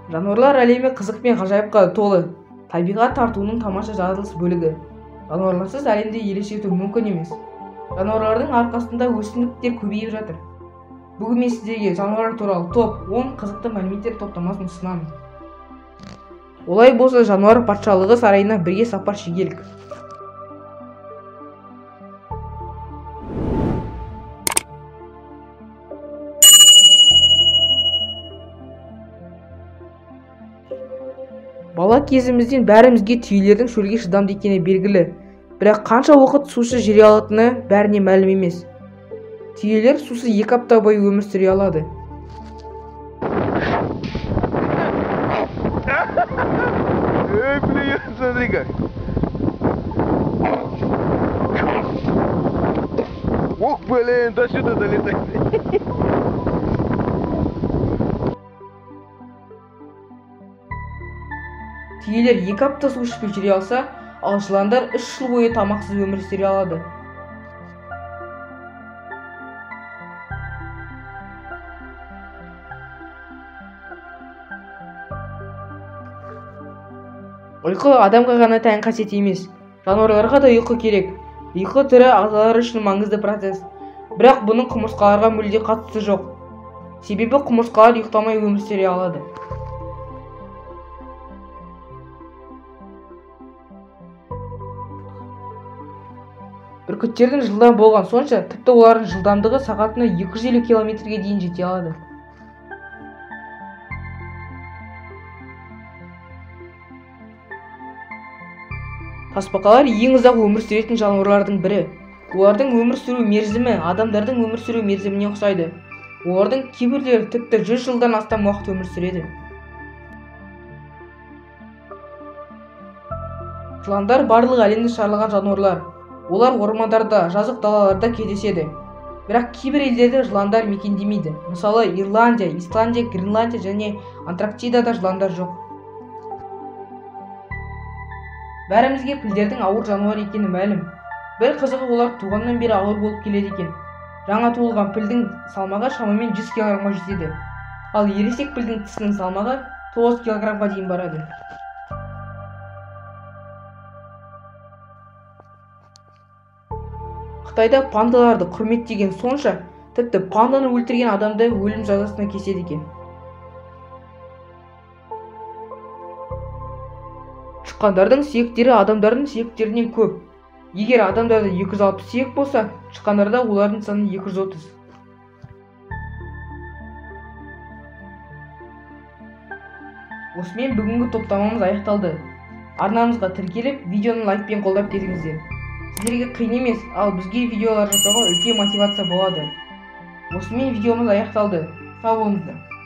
Жануарлар әлемі қызық пен ғажайыпқа толы. Табиғат тартуының тамаша жаратылыс бөлігі. Жануарларсыз әлемді елестету мүмкін емес. Жануарлардың арқасында өсімдіктер көбейіп жатыр. Бүгін мен сіздерге жануарлар туралы топ 10 қызықты мәліметтер топтамасын ұсынамын. Олай болса, жануар патшалығы сарайына бірге сапар шегелік. Бала кезімізден бәрімізге түйелердің шөлге шыдамды екені белгілі. Бірақ қанша уақыт сусыз жүре алатыны бәріне мәлім емес. Түйелер сусыз 2 апта бойы өмір сүре алады. Эй, блин, смотри как. Ох, блин, до сюда долетает. Түйелер 2 апта су ішпей жүре алса, ал жыландар 3 жыл бойы тамақсыз өмір сүре алады. Ұйқы адамға ғана тән қасиет емес, жануарларға да ұйқы керек. Ұйқы тірі ағзалар үшін маңызды процесс. Бірақ бұның құмырсқаларға мүлде қатысы жоқ. Себебі құмырсқалар ұйықтамай өмір сүре алады. Бүркіттердің жылдам болған сонша, тіпті олардың жылдамдығы сағатына 250 километрге дейін жете алады. Тасбақалар ең ұзақ өмір сүретін жануарлардың бірі. Олардың өмір сүру мерзімі адамдардың өмір сүру мерзіміне ұқсайды. Олардың кейбіреулері тіпті 100 жылдан астам уақыт өмір сүреді. Жыландар барлық әлемді шарлаған жануарлар. Олар ормандарда, жазық далаларда кездеседі. Бірақ кейбір елдерде жыландар мекендемейді. Мысалы, Ирландия, Исландия, Гренландия және Антарктидада жыландар жоқ. Бәрімізге пілдердің ауыр жануар екені мәлім. Бір қызығы, олар туғаннан бері ауыр болып келеді екен. Жаңа туылған пілдің салмағы шамамен 100 килограммға жетеді. Ал ересек пілдің тісінің салмағы 9 килограммға дейін барады. Қытайда пандаларды құрметтеген сонша, тіпті панданы өлтірген адамды өлім жазасына кеседі екен. Тышқандардың сүйектері адамдардың сүйектерінен көп. Егер адамдарда 260 сүйек болса, тышқандарда олардың саны 230. Осымен бүгінгі топтамамыз аяқталды. Арнамызға тіркеліп, видеоны лайкпен қолдап кетіңіздер. Сіздерге қиын емес, ал бізге видеолар жасауға үлкен мотивация болады. Осымен видеомыз аяқталды. Сау болыңыздар.